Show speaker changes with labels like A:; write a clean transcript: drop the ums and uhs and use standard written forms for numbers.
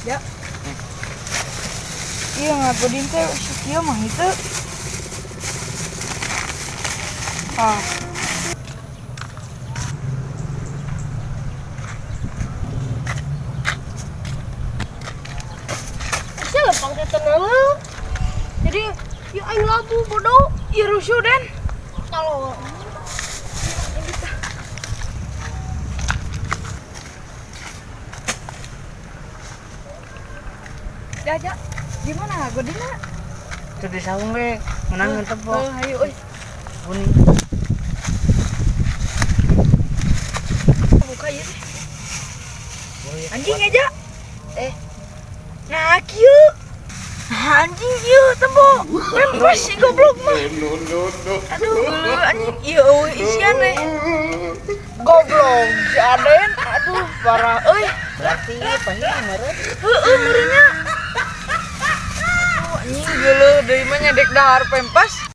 A: Ya. Iya, ngagodin teh kieu mah itu. Ah.
B: Sia lempang ke tenang. Jadi ya aing labu bodoh.
A: Iya rusuh, Den.
B: Kalau
A: Ya, ya. Gimana ngagodinna?
C: Itu di saung we, menang tepok.
A: Oh, ayo euy.
C: Kuning.
A: Buka ieu teh.
C: Oh, iya.
A: Anjing aja.
C: Eh.
A: Nah, kieu. Nah, anjing ieu tembo. Pempes si goblok mah.
D: No, no, no.
A: Aduh, geuleuh anjing ieu eueuh isian we. Goblok si Aden. Aduh, parah euy.
C: Berarti pahit meureun.
A: Heeh, meureunnya. Aduh, anjing geuleuh deui mah nyedek dahar pempas.